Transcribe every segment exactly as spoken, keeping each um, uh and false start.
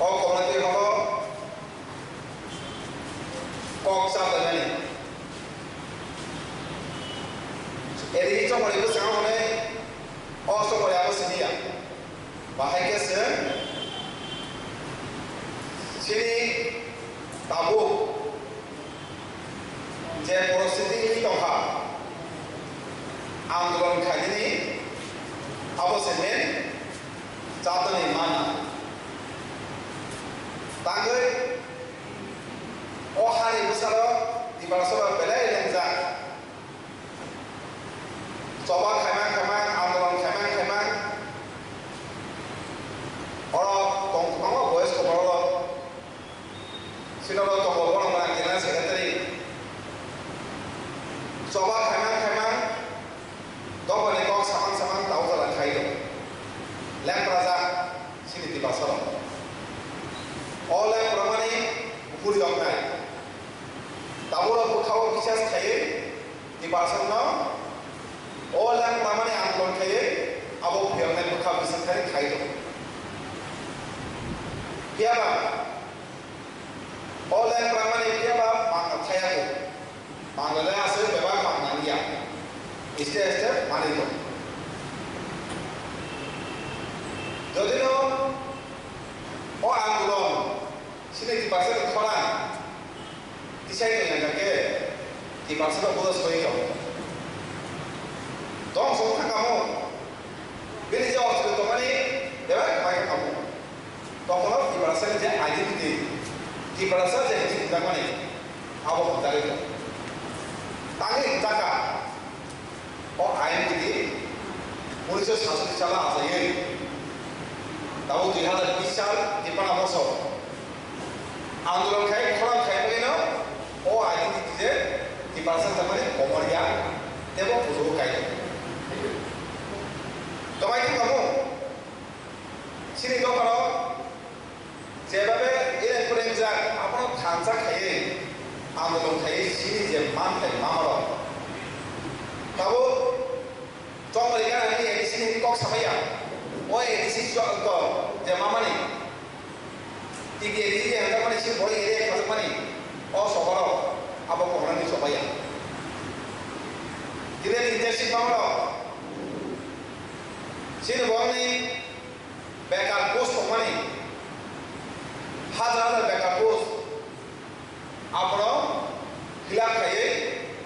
O komorni twi hono kok cha tongnani. Eri chongmani bwskango hwnwi o chongmani abo siniya. Bahai khe chwng chini tabuk je porosthiti wngwi tongkha, andolon khainani abo se main chatani mana. Tangwi o hani bwsalo Tiprasarok belai lengjak. Choba khaimang khaimang, andolon khaimang khaimang. Oro tong kwbangma boys koborok. Sino oro tongo borok mwnang general secretary. Choba khaimang khaimang, dopani kok samang samang tau jora khai do. Lepra jak sini Tiprasarok. O lepra mani bukhuri rok nai. Tabuk rok bwkhao bisas khaiwi Tiprasarokno o lepra mani andolon khaiwi abo phiyoknai bwkha bisas khai khai do. Phiya ba o lepra mani phiya ba mangna thaya ko. Mangna le aswk bebak mangna ya. Step step mani do. Jodi no o andolon sini Tiprasa ni khorang Tisai tong yang khe, Tiprasa rok bodo soi tong. Tong song thang kamo. Bini je hospital tongmani, bebak bai kamo. Tongmano Tiprasa ni je identity, Tiprasa je hwnwi swijak mani, abo hamjagwi tong. Tangwi hwnjak kha. O ain tini unisho satcholish salo achaiwi, tabuk dui hazar bish sal Tipra bosor andolon khai khorang khai bagwino o ain tini je Tiprasa tamani komor ya tebo kuchugo kai. Tobai thung kamo chini dophano Jebabe eleng phurengjak, abono thansa khaiwi, andolon khaiwi chini je manthai mamarok. Tabuk chongmani ganani A D C ni kok samaya. O A D C chwng to je mamani. T T A D C je hanjakmani chini borok area khajakmani. O soborok abo kongnani chobaya. Tini internship mamarok. Chini borokni Bekar post tongmani, hazar hazar bekar post. Abono fill up khaiwi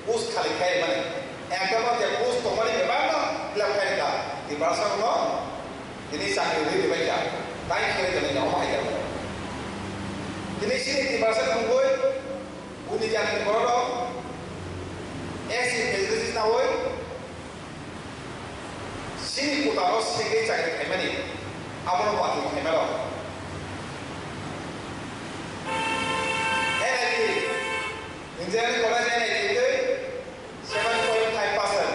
post khali khai mani. Ekdom je post tongmani bebakno fill up khai rwkha. Tiprasa no tini chakri rwi rwbaikha. Tai khe rwkha nini omo hai khe. Tini chini Tiprasa ni mungwi buini jati ni borok rok S C facilities nawi Chini kutaro segwi chakri khaimani, abono batwi khaima rok. N I T, Engineering College N I T twi seven point five percent.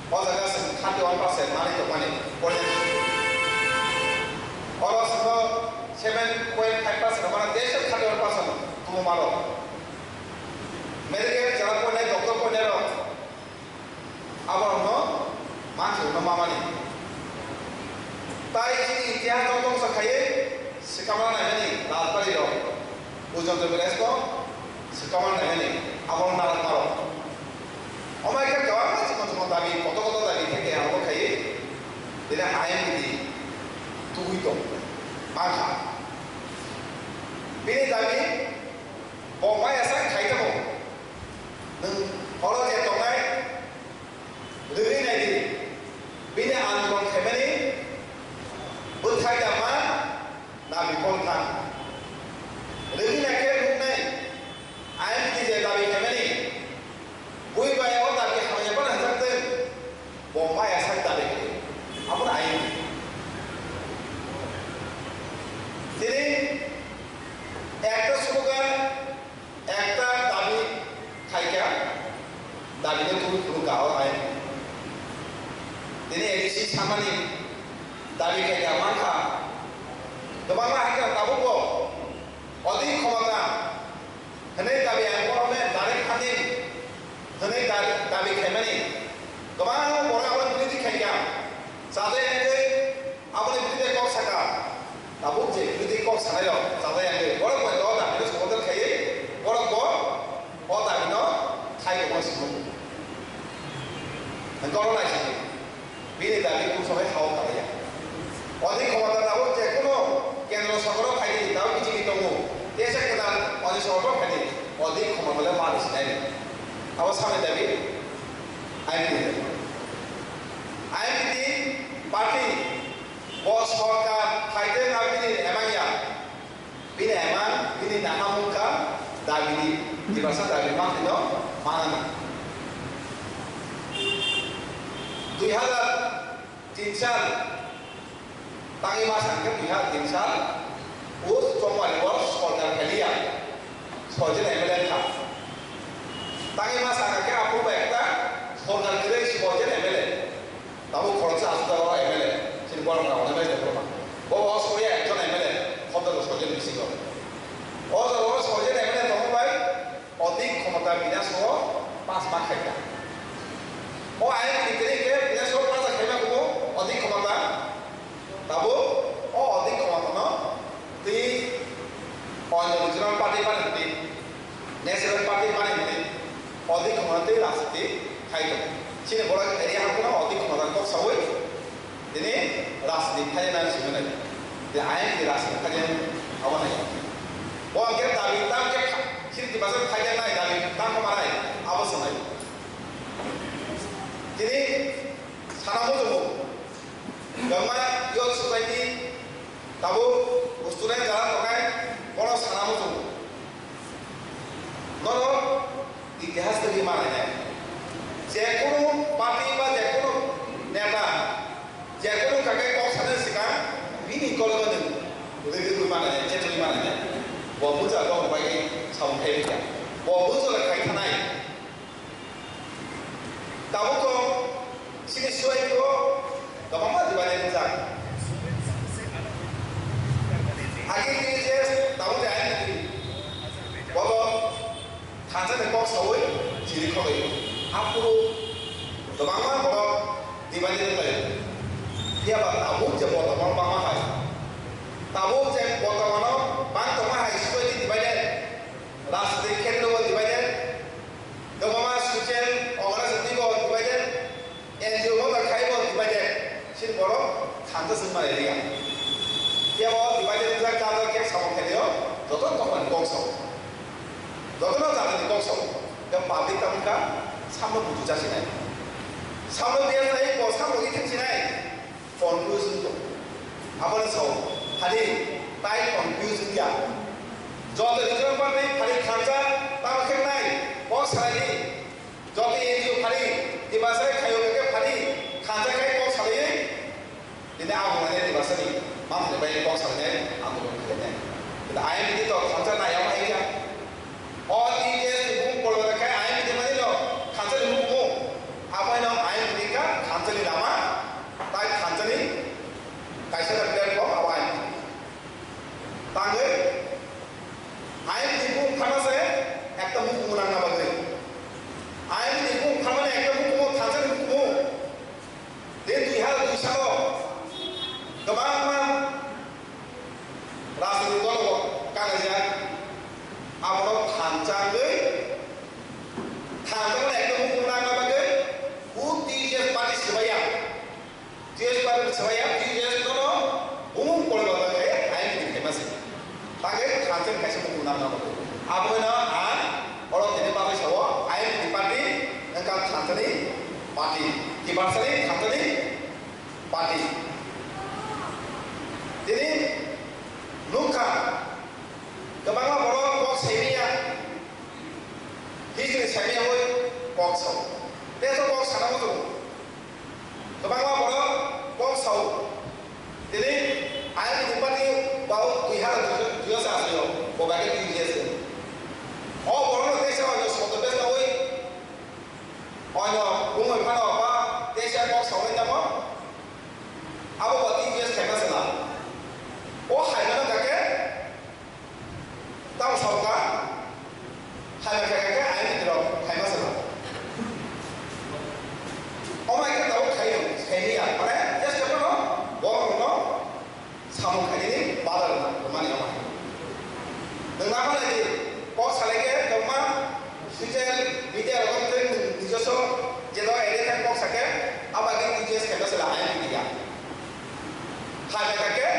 O jaga se thirty one percent manwi tongmani. Oro swngo seven point five percent mano tei thirty one percent tubuma rok. Medical jara poinai, doctor poinai rok. Aborokno manthokno mamani. Tai chini itihas no tongsa khaiwi swkangma naimani Rajbari rok, Ujondro village no swkangma naimani abo narwkma rok. Omo hai khe kwbangma chikon chikon dabi, kotor kotor dabi khe keha obo khaiwi bini I M D tubui tong mankha. Bini dabi bo maya sak khai tongo. Nwng oro je tongnai, rwgwi nai di. Bini andolon khaimani bwthai da ma na bipol thang. Rwgwi nai khe nuknai, I M D je dabi khaimani, bui bai o dabi hamya phano hwnjak twng, bo maya sak dabi khe. Abo no I M D. Tini ekta slogan, Ekta dabi khaikha, dabi no tubui phuru kahor hai. Tini A D C samani dabi khaikha mankha. Kwbangma haikha tabukbo odi khomota hwnwi dabi ang borokno direct funding hwnwi da-, dabi khaimani. Kwbangma borok abo birodhi khaikha. Chajai hwnwi aboni birodhi kok sakha. Tabuk je birodhi kok sanai rok chajak ya khe, borok bo o dabi no supporter khaiwi, borok bo o dabi no khai tongma simo. Ang kono nai sini. Bini dabi kung samai hao khalai ya. Odi khomota tabuk je kuno kendro sorkar o khai di, tabuk B J P tongo. Tesa kedan odi sorkar o khai di. Odi khomota le ma di sinai. Abo samai dabi. I P T. I P T party. Bo sorkar phaikhe na bini emang ya. Bini emang, bini nahamung kha dabi, Tiprasa dabi mangkhino manani. Dui hazar tin sal, tangwi ma sangkhe dui hazar tin sal, o chongmani o sorkar pheliya, soijon M L A kha. Tangwi ma sangkhe aphuru ekta sorkar kwrwi soijon M L A. Tabuk khoroksa aswk o M L A, chini borok rok M L A borok. Bo o soya ekjon M L A, khobda rok soijon bisingo. O jaga o soijon M L A tongma bai, odik khomota bina so pass ma khaika. O ain ni kiri ke bina so pass khaima kubo odik khomota. Tabuk o odik khomota no twi o regional party party National party mani hwnwi odik khumana tei rajniti khai tongo. Chini borok area haphano odik khumana kok saui tini rajniti khai nai simi nai. Tei ayang tei rajniti khai abo nai. Bo hwnkhe dabi tam khe kha-, chini Tiprasa khai nai dabi tam khe manai abo se nai. Tini sana muchungo kwbangma youth society tabuk student jara tongnai bono sana muchungo. Norok itihas twi manainai. Jekunu party ba jekunu neta, jekunu kake kok sanani swkang bini kolokno nwng rwgwi twi manainai, chetwi manainai. Bo bujal bo bai samung khai rwkha. Bo bujal khai thanai. Tabuk kok chini suai khe o kwbangma divided wngjak. Agi T J S tabuk de aini bobo thansa de kok saui chini khogwi. Aphuru kwbangma borok divided wnglai. Phiya ba tabuk je borok bangma hai. Tabuk je borok bang tongma hai suai divided. Rajniti khetreo divided. Kwbangma social organization twibo divided, N G O bo da khaibo divided, chini borok thansa swng mani liya. Kebo divided wngjak jajak khe samung khainai o joto dophani kok sao. Jotono jatini kok sao. Khe public tamo kha samno buju jasinai. Samno biya sai bo samno ithim sinai. Confusion tong. Aboni sao, phari tai confusion ya. Joto regional party phari thansa tamo khe nai, kok salai di. Joto N G O phari, Tiprasa khayo khe phari thansa khai kok salai. Tini abo mane Tiprasa ni, mamre bai kok salai nai, abo kok salai nai. Kita ayam ini to thansa nai, ayam hai ya. O T J S ni bung kolkata khai ayam ini mani no, thansa ni bung bung. Abo no ayam ini ka thansa ni lama, tai thansa ni kaisa na platform abo ayam ini. Tangwi, ayam ini bung khama se, ekta bung bung nang na bagwi. Ayam ini bung khama ni ekta bung bung thansa ni bung bung. Tei dui hazar dui salo kwbangma rajniti dol rok kangjak, aborok thanchangwi, thanchangmani ekta bumung nangna bagwi bo T J S party swbaiya, T J S party swbaiya, T J S no bumung kolokma khe ayang khaima se. Tangwi thansa ni kaisa bumung nangna bagwi. Abono ang oro tini bagwi sao, I N P T party wngkha thansa ni party, Tiprasa ni thansa ni party. Tini nukha, kwbangma borok kok saimanya, history saimanya oi kok sao. Tei kok sana muchungo. Kwbangma borok kok sao. Tini ayang ni party bau twi ha juya sa asayo, bo bai ke twi jese. O borok no teisa o soto bes na oi. Oino bumui phano ba teisa kok sao nai tamo. Abo bo twi jese khaima sala. O hai mano kake. Tamo sokha, hai khe khe ai ni rok khaima sala. Omai khe tabo khaio, khaini ya, mane, just khe no, borok no, samung khaini, Nwng ma phalai di, kok salai khe tongma social media rogo tei nwng nijoso jeno edit khe kok sa khe, abo khe T J S khe no sela I M P ya. Hai bai kha khe,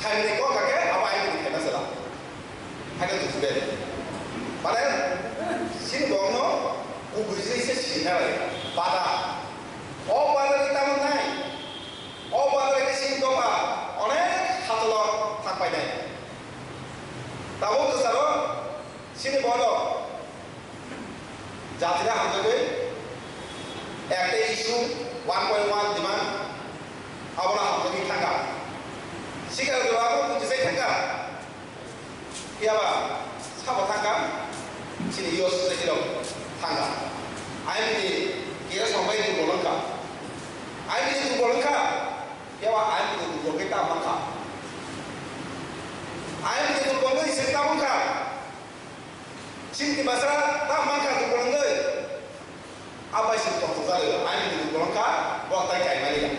hai ni kok kha khe abo I M P khe no sela. Hai khe tuju be. Mane, sini bongno kubui se se sina lai. Bada. O bada ni tamo nai. O bazar khe chini dopha onek hachalo thang painai. Tabuk kwcharo chini bono jatira hamjagwi ekta issue one point one demand abono hamjagwi thangkha. Sikar jora abo twijai thangkha. Phiya ba sabo thangkha, chini yo society rok thangkha. I M P ni kera song bai durbol wngkha. I M P ni durbol wngkha, phiya ba I M P ni durbol khe ta mankha. I M P ni durbol wngwi se ta mankha. Chini Tiprasa ta mankha durbol wngwi. Abai se tongthokjak rw, I M P ni durbol wngkha, borok tai kaimani ya.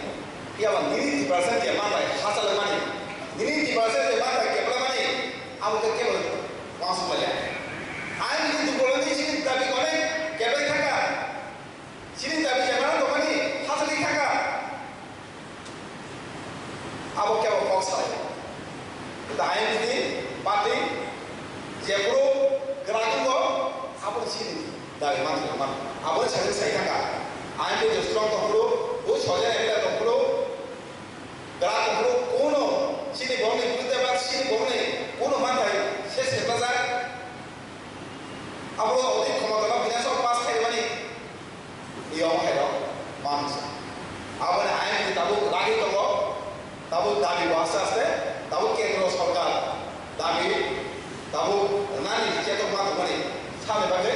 Phiya ba nini Tiprasa je mantai hachalwkmani, nini Tiprasa je mantai keplamani, abo khe kebo uansukmaya. I M P ni durbol wngwi chini dabi onek keplai thangkha, chini dabi jemano tongmani hachalwi thangkha. Abo kebo kok salai. Tei I M P ni party jephuru kwrak wngo, abo chini dabi manthok man. Abo ni sakni sai thangkha. I M P ni strong tongphuru, bo soja M L A tongphuru, kwrak tongphuru, kuno chini borokni biruddhe ba chini borokni kuno manthai se seplajak. Abo odi khomotano financial pass khaimani. Yong hai rok mansa. Abo ni ain ni tabuk lagi tongo, tabuk dabi bo aste aste, tabuk kendro sorkar dabi, tabuk nani chetok ma tongmani sami bagwi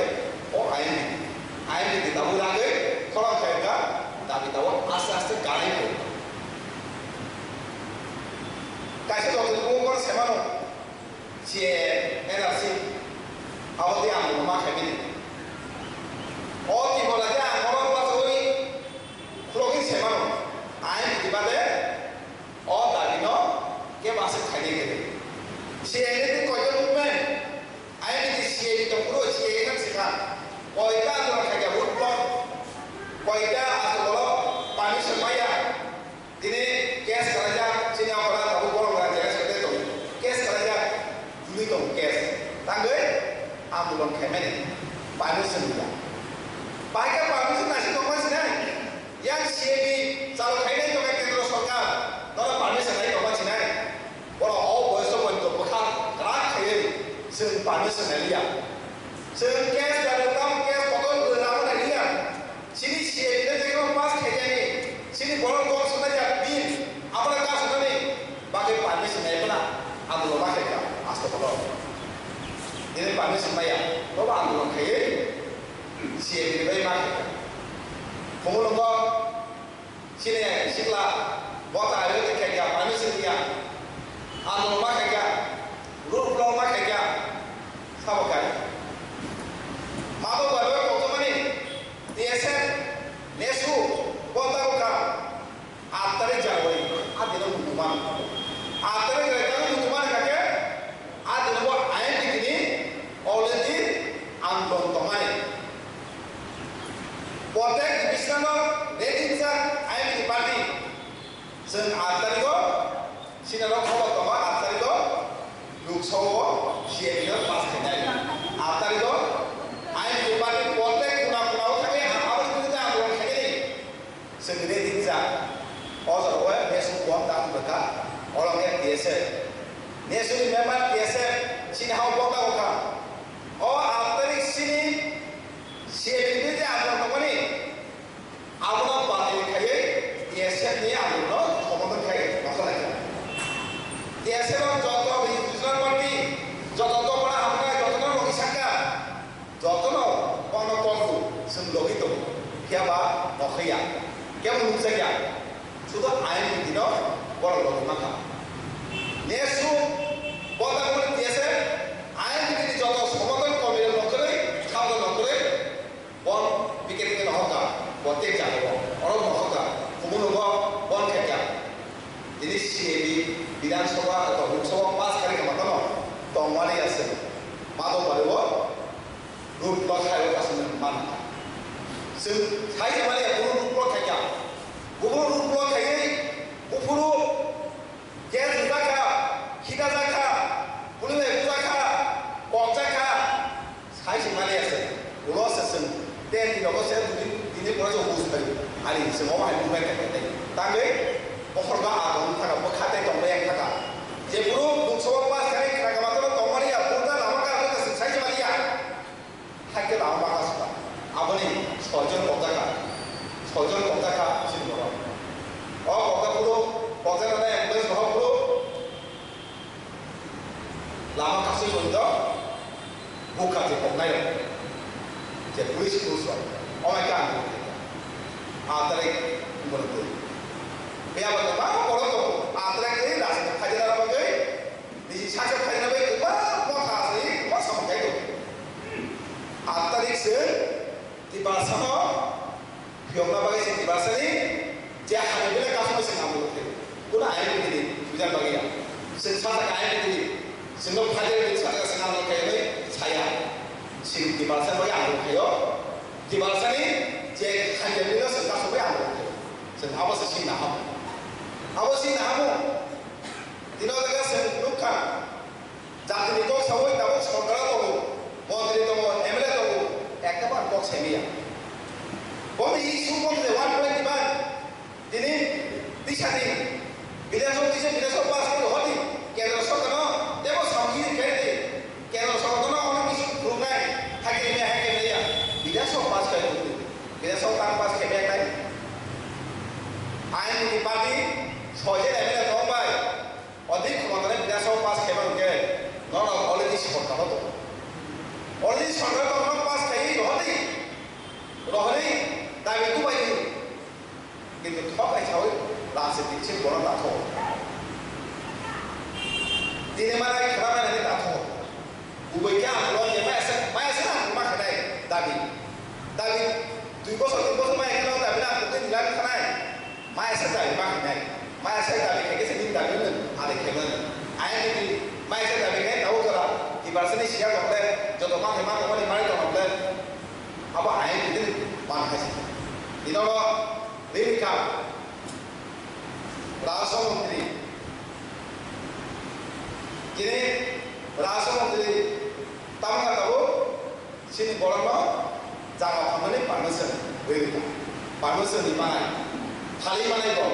o ain ni, ain ni tabuk lagi khorang khai ka dabi tabuk aste aste gari ko. Kaisa joto ni bumung kono semano. C A A, N R C, abo tei ang bo ma khaimani. O Tripura khe ang oro bachagwi khulogwi se mano. Ain ni bade o dabi no kebo aswk khainai khe. C A A ni tei koito movement, ain ni C A A ni tongphuru C A A no sikha. Koita andolon khaikha road block, koita aswk bolo permission maya. Tini case kalaijak, chini aphara tabuk borok rang jaga sete tongo. Case kalaijak, dui tongo case. Tangwi andolon khaimani permission rwya. Paikha permission naising tongma sinai. Yang C A B chalo khainai tongkha kendro sorkar, nono permission nai tongma sinai. Borok o boyoso poito bwkha kwrak khaiwi chwng permission nai liya. Chwng case kalaijak, tamo case kotor rwna nai liya. Chini C A A ni tei pass khaijani, chini borok kok swnajak bill, abono kasunani bagwi permission nai phano andolon ma khaikha, asto kotor. Tini permission maya, bobo andolon khaiwi C A A ni bai ma khaikha. Phungo nokho chini sikla bota ayo tei khaikha, permission ya, andolon ma khaikha, road block ma khaikha, sabo kai. Mabo bai bai koktomani, T S F, nesu, bota wngkha, aat tarik January, a dino mutuman. Aat tarik January tamo mutuman kake, a dino bo I M P ni already andolon tongmani. Protek division o ready rijak I M P ni party. Chwng aat tarikh o, sinalo khobor tongo, aat tarikh o Lok Sabha o C A A bill pass khainai. Aat tarikh o ain ni party protek kuna kuna o thangwi ang aboni bidrude andolon khainani. Chwng ready rijak. O jaga o nesu bom ta wngkha, oro khe T S F. Nesu ni member T S F, chini ha o bom ta wngkha. O aat tarikh chini C A A bill je andolon tongmani. Abono batil khaiwi T S F ni andolon no khomotong khai nokha lai kha. T S F o joto regional party, joto dopha hamkrai, jotono logi sakha, jotono kono tongo, chwng logi tongo, phiya ba nokha ya, kebo nukjak ya, sudo I M P no borok logi mankha. Nesu bota boni T S F, I M P ni joto somoton komil nokholwi, khabla nokholwi, Bon picketing no hoka, bon tek jago, oro no hoka, kubuno go bon khaikha. Tini C A B Bidhan Sabha atau Lok Sabha pass kari kama tamo. Tongmani ya chwng. Mado bari o root block khai o kaisa mano. Chwng sai se mani ya buru root block khai ya. Buru root block khai buphuru gas rijak kha, khita jak kha, buli bai bujak kha, kok jak kha. Sai se mani ya chwng. Ulo se chwng. Ten ni logo se dui din ni pore se hus khai. Ani se mo hai buphai khai khai. Tangwi bokhorba a tong thaka, bwkha tei tong bai thaka. Jephuru Lok Sabha pass khainai khna kama tongmani ya, buddha lama ka hwnkhe chwng sai se mani ya. Hakhe lama baka suka. Aboni soijon kokjaka. Soijon kokjaka chini borok. O kokjaphuru, kokjaknai ambulance rohorphuru lama kasui tongo, bukha je koknai rok. Je police force rok. Omai ka ang bukha. Atare bukha. Biyaba kwbangma borok tongo. Atare khe rajniti khaijana bagwi. Niji saksa khaina bai kwbang motha asai kwbang samung khai tongo. Aat tarik se Tiprasano phiyokna bagwi se Tiprasani je hamya belai kasumai se nangmani khe. Kuno aini bini bujar bagwi ya. Se saksa aini bini, se no phajar bini saksa se nangmani khe bai saya. Se Tiprasani bagwi ang khayo. Tiprasani je hamya belai se kasumai ang khayo. Se abo se sina hamu. Abo sina hamu. Tino jaga se nukha. Jatini kok sawi tabuk sorkaro tongo, montri tongo, M L A tongo, ekta bar kok saimaya. Bono issue bono je one point one, tini tisani Bidhan Sabha tisa Bidhan Sabha pass khe hoti, kendro sorkarno tebo samjini khe di, kendro sorkarno ono kisi phurungnai, hakhe maya, hakhe maya, Bidhan Sabha pass khe hoti, Bidhan Sabha tang pass khe maya nai. Aini party soijen M L A tong bai, Odi khumantani Bidhan Sabha pass khaiba hwnkhe norok already sorkaro tongo. Already sorkaro tongo, norok pass khaiwi rohordi. Rohorwi dabi tubaidi. Kintu thok kaisawi rasi tiksin bono tatho. Tini manai khna manani tatho. Kubui khe ang lo je maya se, maya se ang ma khanai dabi. Dabi dui bosor, tin bosor maya khe no dabi na kubui ni dabi khanai. Maya se dabi ma khanai. Maya se dabi khe khe se nini dabi no ade khe no. Ai ni maya se dabi khe tau jora. Tiprasa ni siya tokle, joto ma khe ma tokmani mari tokle. Abo ai ni din pan khai se. Ino no rini ka Rajya Mantri. Kini Rajya Mantri tamo kha tabuk? Chini borokno jaga phalmani permission rwi rwkha. Permission ni manai. Thalwi manai bo.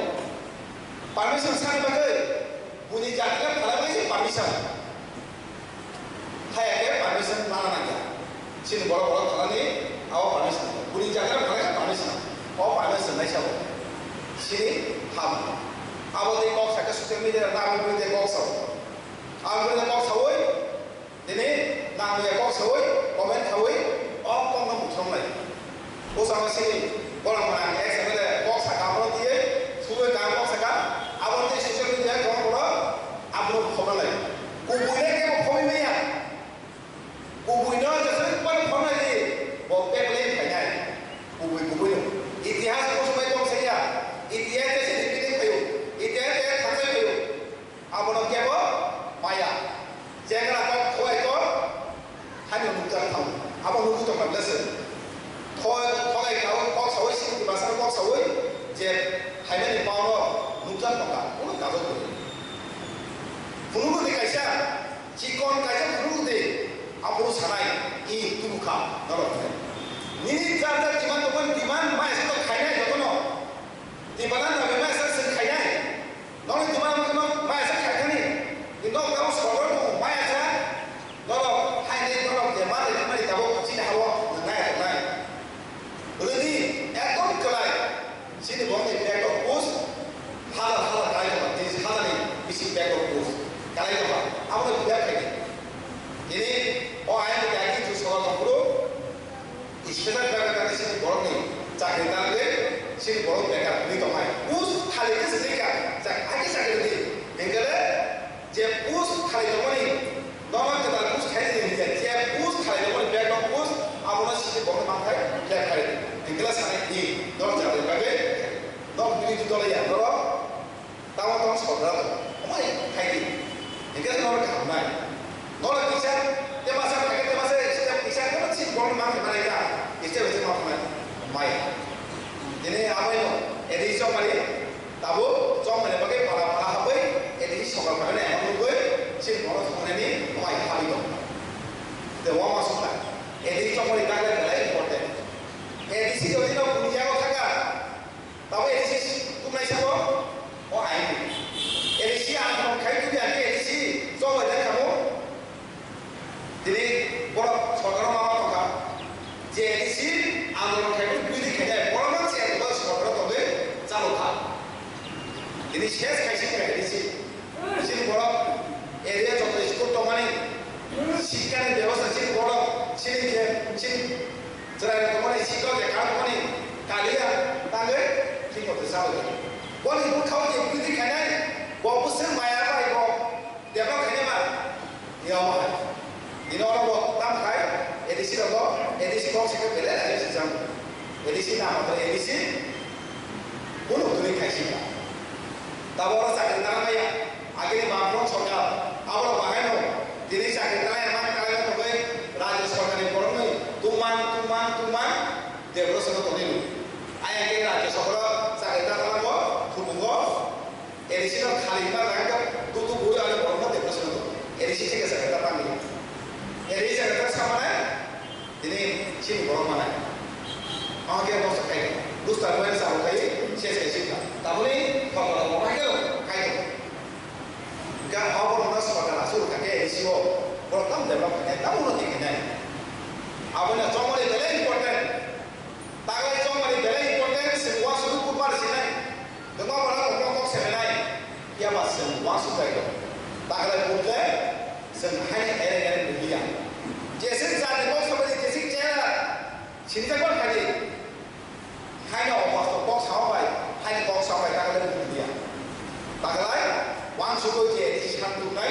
Permission sani bagwi buini jatino phalai bagwi se permission. Haya khe permission mana nangya. Chini borok borok thalani abo permission. Buini jatino phalai khe permission. O permission naisa bo. Chini ham. Abo tei kok sakhe social media rok nang tei kok sao. Ang tei kok saui. Tini nangya kok saui, comment khaui, o kokno muthrom lai. Bwskango sini bola mwnang ex M L A kok saka, abono twiwi suui kang kok saka, abono tei social media kok bono abono khobor lai. Kubui le kebo khoboi maya. Kubui no jesai bal khobor lai di, bo pek le phainai. Kubui kubui no. Itihas ko sumai tong saya. Itihas je sini kini khayu. Itihas je thangsai khayu. Abono kebo maya. Jekra kok thowai kok, haino nukjak thang. Abo nugwi tongkha blessing. Thowai, thowai kok, kok sawi sini basa kok sawi, je hainani pauro nukjak tongkha. Uno kajak kwrwi. Phunukgo de kaisa, chikon kaisa phunukgo de, aphuru sanai, i tubukha, norok. Nini jar jar demand tongmani demand, mai se to khainai jotono. Demand na mai se se khainai. Nokni demand no mai se khaikani. Ni nok tamo sorkar bo mai se. Norok haini norok je ma de mani tabo chini habo nai nai. Rwdi ekdom kwlai. Chini bokni bag of post hala hala kalai tongma, tei hala ni bisi bag of post kalai tongma. Abo no biya khaidi. Ini o ain ni agi ju soal tongphuru. Special driver kani sini borok ni chakri tangwi sini borok bekar wngwi tongnai. Us thali khe se tei ka, chak-, agi chakri di. Bengkale je us thali tongmani, normal kwtal us khai di hinja. Je us thali tongmani, bag of us, abono sini borok ni mangthai black khai di. Bengkale sanai di, norok chakri bagwi, norok bini tu tole ya, norok Tamo tamo sodra to, omai khai di. Hingke se nono kaham nai. Nono kisa, te masa khaikhe, te masa step kisa, te masa chini borok mang khe manai kha, step by step ma thangna mai. Tini abai no, edi chokmani, tabo chokmani bagwi pala pala habwi, edi sokal khaina emon nugwi, chini borok thangmani mai habi dong. Te wama sukha, edi chokmani tagle belai important. Edi si jodi no dunia o thaka, Tabo A D C tuknai sabo, o aini. A D C ang khai tubi ani A D C chongbai dai kamo. Tini borok sorkaro ma ma tongkha. Je A D C andolon khai tubi di khai dai, borok ma se andolon sorkaro tongwi chalo kha. Tini ses khai si khai A D C. Chini borok area joto school tongmani, sikkani bebosta chini borok, chini khe, chini Chwrai rok tongmani sikla je kha tongmani kaliya tangwi thik moto sawi. Boni bwkhao je bwtwi khainai, bo bwswk maya bai bo develop khainai ma. Yawa hai. Ino oro bo tam khai A D C rogo, A D C kok se khe belai lai se jang. A D C na moto A D C bono twi khai si. Tabok oro chakri nang maya. Agini Bamfront sorkar, aborok bahaino tini chakri kalaima kalaima tongwi rajyo sorkarni borokni tungman, tungman, tungman depression-o tongwi rw. Ayang khe rajyo sorkaro chakri ta tangmo, thumung-o A D C no khali ma rang khe tutu bui ani borokno depression-o tong. A D C theke chakri ta tangwi. A D C chakri ta samanai, Tini chini borok manai. Ang khe bosta khai. Dusta bai sa khai ses khai sikha. Tabuni kokoro bo khai khai. Ga abo rok na sorkar asur kha khe A D C o. Borok tam develop kha khe tam unnoti kha nai. Abo na chongmani belai important. Taglai chongmani belai important. Sing wa suru kupar sinai. Dengma bana kokno kok semenai. Phiya ba chwng uansuk bai rw. Taglai butle chwng haino ere ere nukliya. Jeswk jati kok sabai jeswk chera sinijak bai khaidi. Haino obosto kok sama bai, haino kok sama bai taglai nukliya. Taglai uansugwi je isi khan tuknai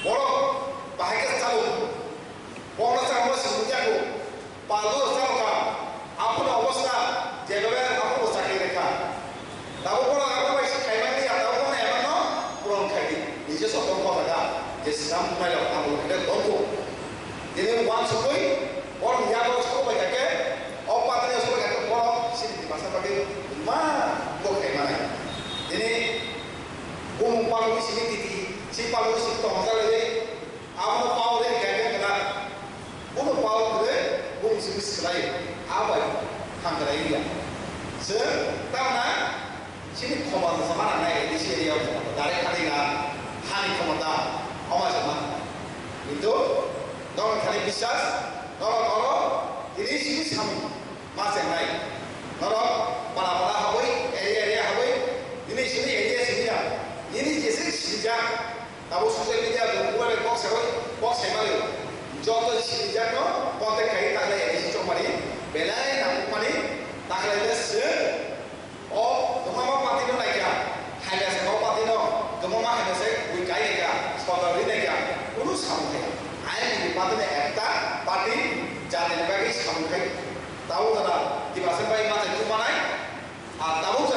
borok bahai khe chalo. Borok chalo sing nukya kho. Paldo chaloka, aphuru obostha, jebebe aphuru chakri rekha. Tabuk bono abo bai se khaimani ya, tabuk bono emano puron khaidi. Nije sotom kotaka, je sram kumai rok abo khe tongo. Tini uansugwi, bono yago sobai kake, o patani sobai kake, bono sini di masa bagwi ma bo khaimanai. Tini bumung palwi sini titi, si palwi sini tongsa lai. Abono power ni kaitor gwnang. Bono power kwrwi, bumung simi swlai. Abai thang kwrwi ya. Chwng tamna chini khomota sama nangnai, A D C area o khomota, direct khani na hani khomota, ama sama. Kintu norok thani biswas, norok oro tini simi samung ma chengnai. Norok pala pala habwi, area area habwi, tini simi area simi ya. Nini jeswk sijak. Tabuk social media rok mobile bai kok sabai, kok saimani. Joto sinijakno contact khai taglai A D C chongmani, belai nangkukmani, taglai le se o kwbangma party no naikha, hamya se o party no, kwbangma hamya se bui kai naikha, sorkar ri naikha, kunu samung khai. I N P P party no ekta party jatini bagwi samung khai. Tabuk jora Tiprasa bai ma se chumanai, Ar tabuk